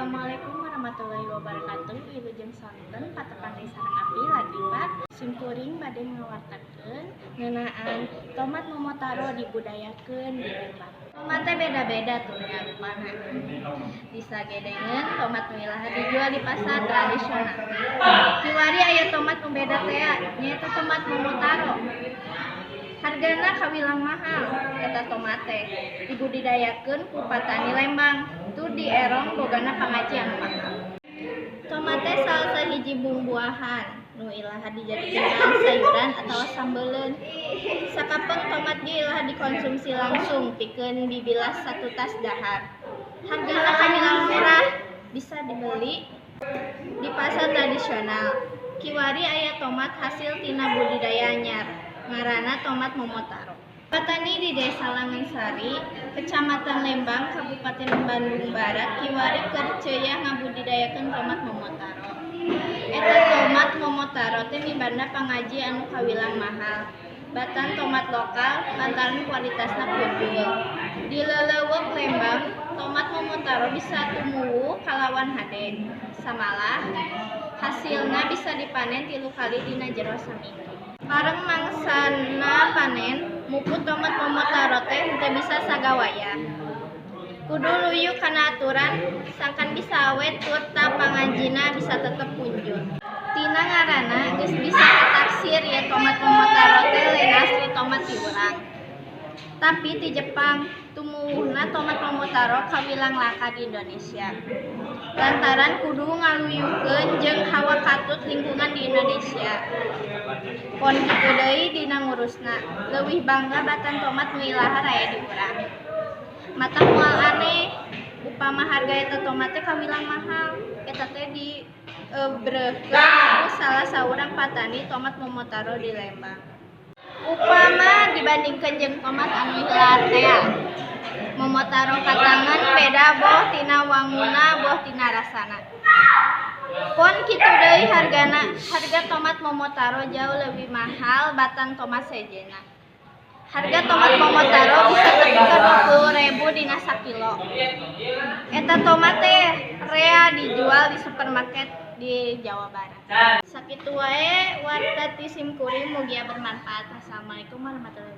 Assalamualaikum warahmatullahi wabarakatuh. Wilujeng sonten, patepang deui sareng abdi Latifa. Simkuring bade ngawartakeun ngeunaan tomat Momotaro dibudayakeun di Lembang. Tomat teh beda-beda tuh nya rupana. Disagedengeun tomat nu ilaha dijual di pasar tradisional. Kiwari aya tomat nu beda tea, nyaeta tomat Momotaro. Hargana kawilang mahal eta tomat teh dibudidayakeun ku patani Lembang, tur dierong bogana pangaji anu mahal. Tomat teh salah sahiji bumbuahan nu ilaha dijadikeun sayuran atawa sambeleun. Sakapeung tomat ge ilaha dikonsumsi langsung pikeun bibilas satutas dahar. Hargana kawilang murah, bisa dibeli di pasar tradisional. Kiwari aya tomat hasil tina budidaya anyar, ngaranna tomat Momotaro. Patani di Desa Langensari, Kecamatan Lembang, Kabupaten Bandung Barat, kiwari keur ceuyah ngabudidayakeun tomat Momotaro. Eta tomat Momotaro teh mibanda pangaji anu kawilang mahal batan tomat lokal lantaran kualitasna punjul. Di lelewek Lembang, tomat Momotaro bisa tumuwuh kalawan hade. Samalah hasilna bisa dipanen 3 kali dina jero saminggu. Bareng mangsana panen, muput tomat Momotaro teh henteu bisa sagawayah. Kudu luyu kana aturan sangkan bisa awet turta pangajina bisa tetep punjul. Tina ngaranna geus bisa kataksir yen tomat Momotaro teh lain asli tomat ti urang, tapi ti Jepang. Tumuwuhna tomat Momotaro kawilang langka di Indonesia lantaran kudu ngaluyukeun jeung hawa katut lingkungan di Indonesia. Pon kitu deui dina ngurusna, leuwih bangga batan tomat nu ilaha aya di urang. Matak moal aneh upama harga eta tomat teh kawilang mahal. Eta teh diebrehkeun ku salah saurang patani tomat Momotaro di Lembang. Upama dibandingkeun jeung tomat anu hilar tea, Momotaro katangeun beda boh tina wanguna boh tina rasana. Pon kitu deui hargana, harga tomat Momotaro jauh leuwih mahal batan tomat sejenna. Harga tomat Momotaro bisa tepi ka 20.000 dina sakilo. Eta tomat teh rea dijual di supermarket di Jawa Barat. Sakitu wae warta ti simkuring, mugia bermanfaat. Assalamualaikum warahmatullahi wabarakatuh.